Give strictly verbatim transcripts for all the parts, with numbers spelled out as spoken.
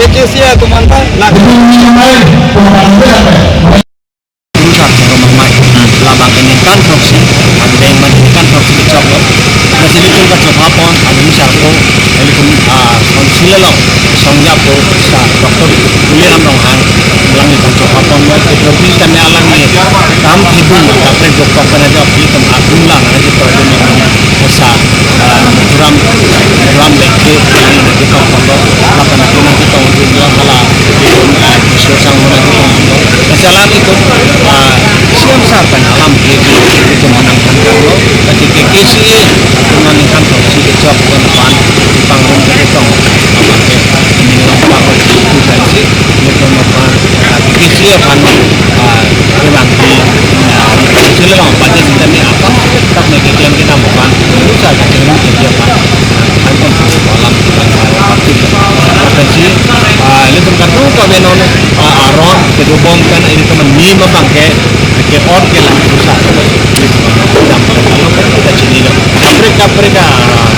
K K C A komandan la. Kurusar choro mamai. Labang ke ningkan throksi, abang man ningkan throksi kechoklo. Lasi ilitum kachobha pon, alu sar ko, ilitum, ah, council along, songja ko, sa, Doctor Tuliram Ronghang, alangli kachobha ponlo, ke Doctor Tuliram alangli, kam hidung, kaprek doktor kana jawab, ilitum atum lang, ana jawab, sa, ah, Ram, Ram Leke, ilitum kachobha ponlo, lapen ilitum kachobha ponlo, hala, ilitum, ah, Kishore Sangma kachobha ponlo. Lasi alanglitum, ah, C M sir pen alam ke, ke, ke, ke manang kan kan lo. Lasi K K C A, atum nang kan throksi kechok pen pan, pangrum ke tong. Amat ke, ini lo pangrum ke itu kan si, ini lo pan, ah, K K C A pan, ah, kevang di, ah, sila lo budget kita ni apa, tak ni keklem kita mau pan, itu saja keklem kita pan. Anton alam kita party. Lapen si, ah, ilitum kadokave non, ah, aron kedobom kan ilitum mani abang ke, ke-ot ke lang susah. Dam kan kalau kan kita chinilo. Kaprek kaprek, ah,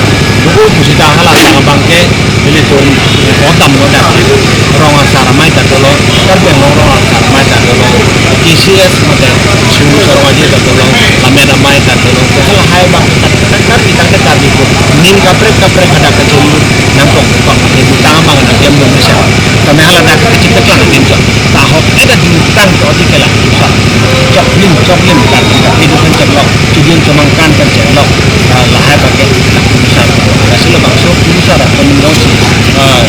buku pusita hala abang ke ilitum, eh, otam lo dak. Rong asar amei ta dolo, Karbi Anglong rong asar amei ta dolo, T C S mate, Sulu Sarong Aje ta dolo, Lammet Amei ta dolo, hala hai abang, Karbi tangte Karbi ko, ning kaprek kaprek hadak kachelu, nangkok kok, mate, utang abang nangkemdun mesen. Kami hala dak kachik keklang atin chok, tahok, eh, dak dun utang to di kela, sa, chok lim, chok lim, Karbi, Karbi itu kan chok lok, chidin chomang kan kan chok lok, ah, lahai pakai, tak bisa, kasih lo bangso, bisa dak, pemindahan si, ah,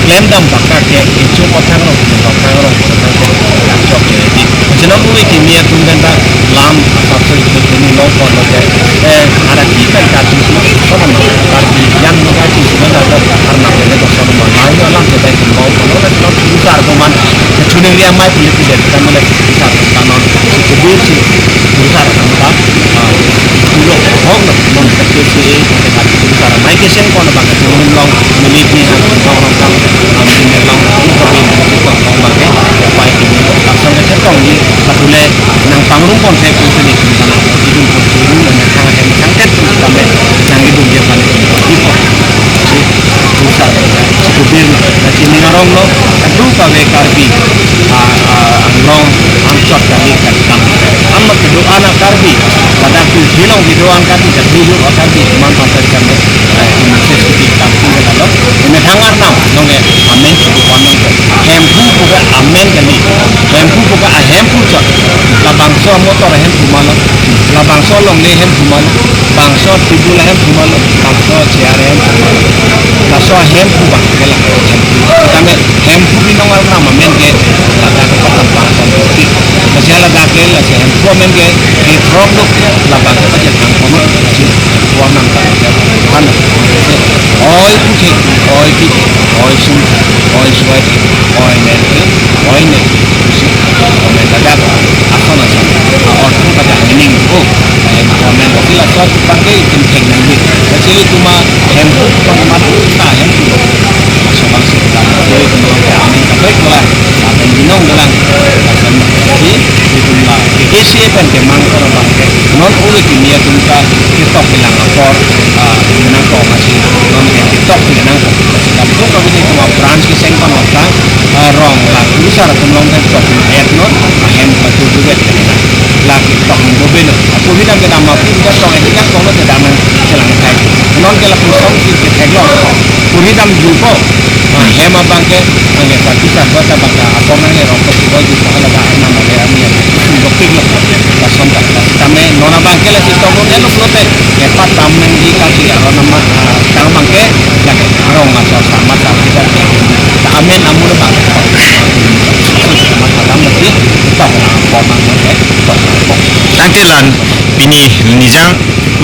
klem dam baka ke, kecho pathang rong, pathang rong, pathang rong, pathang rong, pathang rong, pathang rong. Jenom ui kimi atum kan ta lam asap so itu kini long pon lo ke, eh, ada ki kan Karbi si, so kan Karbi yang muda si, si mana ada karena ke, ke so mana, ayo alam ke baik long pon lo, kan long susar koman, kecuali dia mai pilih pilih, kita mulai susar, kita non, si kubir si, susar, kita, ah, dulu, hong, non, ke si, kita susar, mai kesen kono bang, kecuali long, Mili ni ha tong rong tang, ah, mili ni long, kami ni tong rong bang ke, pai kini, lason kachetong ni, patule nang pangrum pon ke kusini, sana, idun pon kini, nang hang hem sangket pun kita me, nang idun dia panik, ipo. Si, susar, si kubir, na chinning arong lo, kadokave Karbi, ah, ah, Anglong, Anchot kami, kami. Amat kedo anak Karbi, pada tu hilong kedo an Karbi, kedo an Karbi, man pasal kami, eh, ini ses kiti kami tinggal lo. Ini hangar nam, nong eh, amen, bukan nong eh. Hem hu Puke amen kali. Hemphu puke ahemphu chot. Labangso motor ahemphu ma lo. Labangso longle ahemphu ma lo. Bangso table ahemphu ma lo. Bangso chair ahemphu ma lo. Laso ahemphu abang ke la hemphu. Tame hemphu binong arnam amen ke ladak ke patang bang pon poti. Lasi ladak ke lasi hemphu amen ke, ke throk dok labang ke pajak tang pon. Lasi hemphu arnam ta ke pan. Oi puthek, oi kithek, oi sum, oi suai, oi men, oi ne, pusi, oi men ladak, ason ason, a-ortho pada meaning ko, eh, oi men, sila sot pakai itum thek nangji. Kachili tuma hemphu, tuma mata hemphu. Asal bangsi kita, so itum long ke amen kaprek bola, amen binong dolang, asal si itum la, K K C A pen kemang ko abang ke, non uli kimi atum ta ketok kelang apor, ah, nangkok masi, non ke ketok kelang. Lapu kami ni tuma branch keseng pon ota, ah, rong la kusar atum long pen tok et non, ahem patu duet kena. La tok bobelo. Apu hidam kedam apu hidam tok et hidam tok lo kedam chelang thai. Non ke lapu song si kethek lo. Puri dam jupo. Ah, hem abang ke, abang ke satu satu ta abang ke apor nang ke rong ko si ko jupo hala ba arnam ale ami ya. Dokpik lo. Lason ta. Tame non abang ke lasi tok lo elo flote. Kepat tam nangji kaki aron nama, ah, tang abang ke, lake arong aso sama sama kita ke. Ta amen amul abang. Sama sama lagi, tok na pon abang ke, tok na pon. Tangke la pini nijang,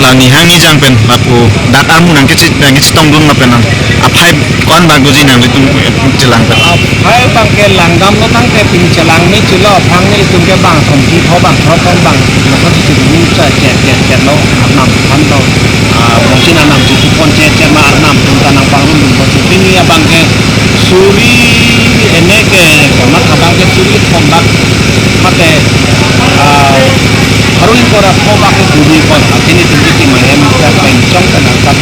la nihang nijang pen lapu dak amu nangkechet, nangkechetongdun lapen nang aphai ko-an abang kuji nanglitum chelang pen. Aphai abang ke langdam lo tangte pini chelang ni chilo, aphrang ni itum ke bang thomkep ho bang throk pen bang. Maka si itum cha chet chet chet lo, arnam than lo. Ah, mungkin arnam si tupon chet chet ma arnam atum ta nangpangrum dun lo. Pini abang ke suri ene ke, mat abang ke suri thom bak. Mate, ah, haru ingkoi ra pho bak ke budi pon. Akhirnya itum ke tim ahem ta pen chong ta nangkat.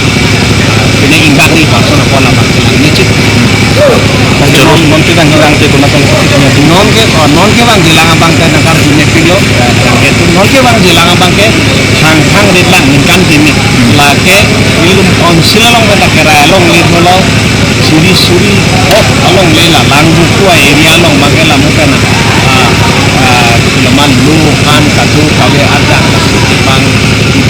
Pini ingkak ni bangso na pon abang chelang ni chit. Tangke non, non ke bang chelang te kuna tong sisi punya. Non ke, oh, non ke bang chelang abang ke nangkarju ne pilio. Tangke tu non ke bang chelang abang ke hang hang rit lang ningkan kimi. Lake ilitum council along ke ta kerai along lit lo. Suri suri hok along le la lang buku area along abang ke lamu ke na. Ah, ah, laman lu han kadu kave ada bang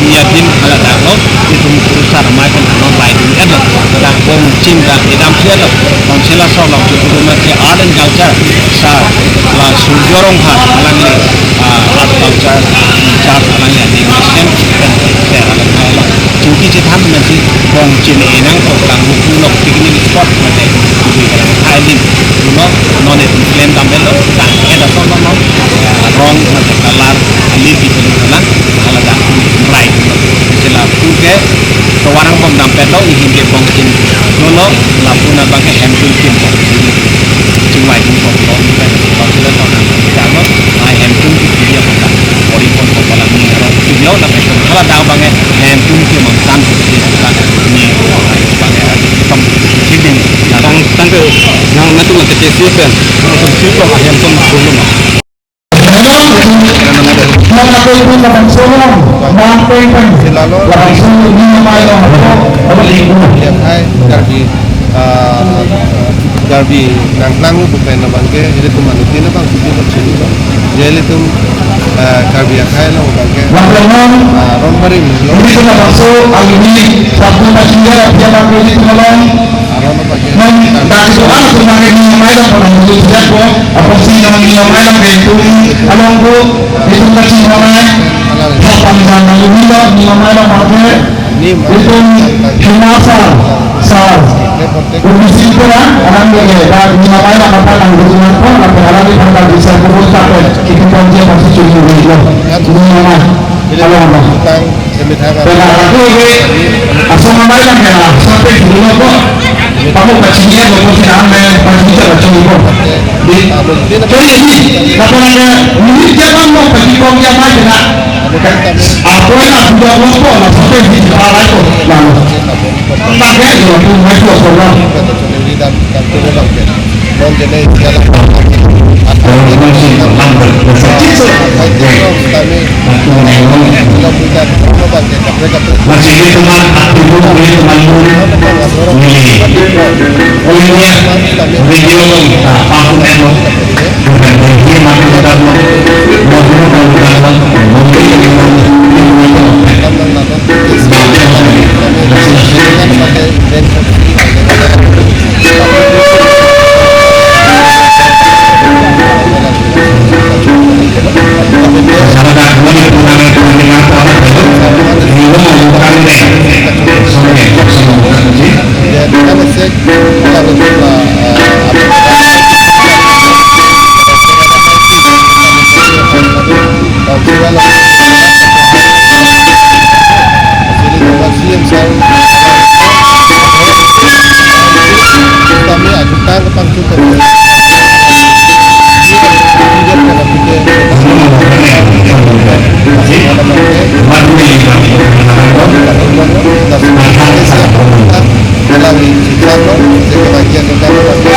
dia dim ala dak lo. Itum kurusar mai pen non bai dun et lo. Dak bong chin dak idam si et lo. Bong sila so lo, itum na ke art and culture, sir, la Surjo Rongphar, alangli, ah, art culture in charge, alangli, ah, donation, pen, sir, alang hai lo. Chingki chethan nangji, bong chin e nangkok lang buku lo picnic spot mate, itum ke lang hai lim. Uno, non itum klem dam et lo, tang, et aso lo non, ah, rong mate color, ali itum lang, hala dak, right. Sila puke, tovar angbong dam pet lo, ihin ke bong chin dolo, lapu na abang ke hem tum kim bong chin. Chingvai tum bong lo, ni kan bong chin lo, tong nang chin lo, ai hem tum kim dia bong ta. Ori pon bong ta la ni aro kim lo, lapen hala dak abang ke hem tum kim bong tan, ni ta ni abang ke tom chik ding. Tang, tangke nang natu mate K C A pen, nang tum chik lo, hem tum bong lo ma. Sila lo, Liang Hai, Karbi, ah, Karbi nangklang lo bupen abang ke, ilitum anutin abang suji lo chini lo. Ilitum, ah, Karbi akhai lo abang ke. Ah, Rongbari lo. Aron abang ke. Nang, dak itu kan aku makan ni, mai dah pernah itu tidak kok. Apa sih yang ni, mai dah itu, along ko, itu kasih mana? Kapan dah lalu ni dah, ni mai dah pakai. Itu Himachal, sir. Kondisi itu kan, orang dia dah, ni mai dah pakai, kan, itu cuma pun, tapi orang di pakai bisa kubur pakai. Itu kan dia masih cuma dulu. Ni mai, along, along. Pena aku ke, asal namai lang ya, sampai dulu ko. Kamu kacingnya, kamu tidak ambil, kacingnya kacing ko. Di, jadi ini, apa namanya, ini jangan mau kacing kong yang lain, nak. Apa yang sudah lupa, lah, sampai di kepala itu, lalu. Tentang dia, dia pun masuk sekolah. Video, ah, pasu eno. Bukan video, mati kita, mau, mau, mau, mau, mau, mau, mau, mau, mau,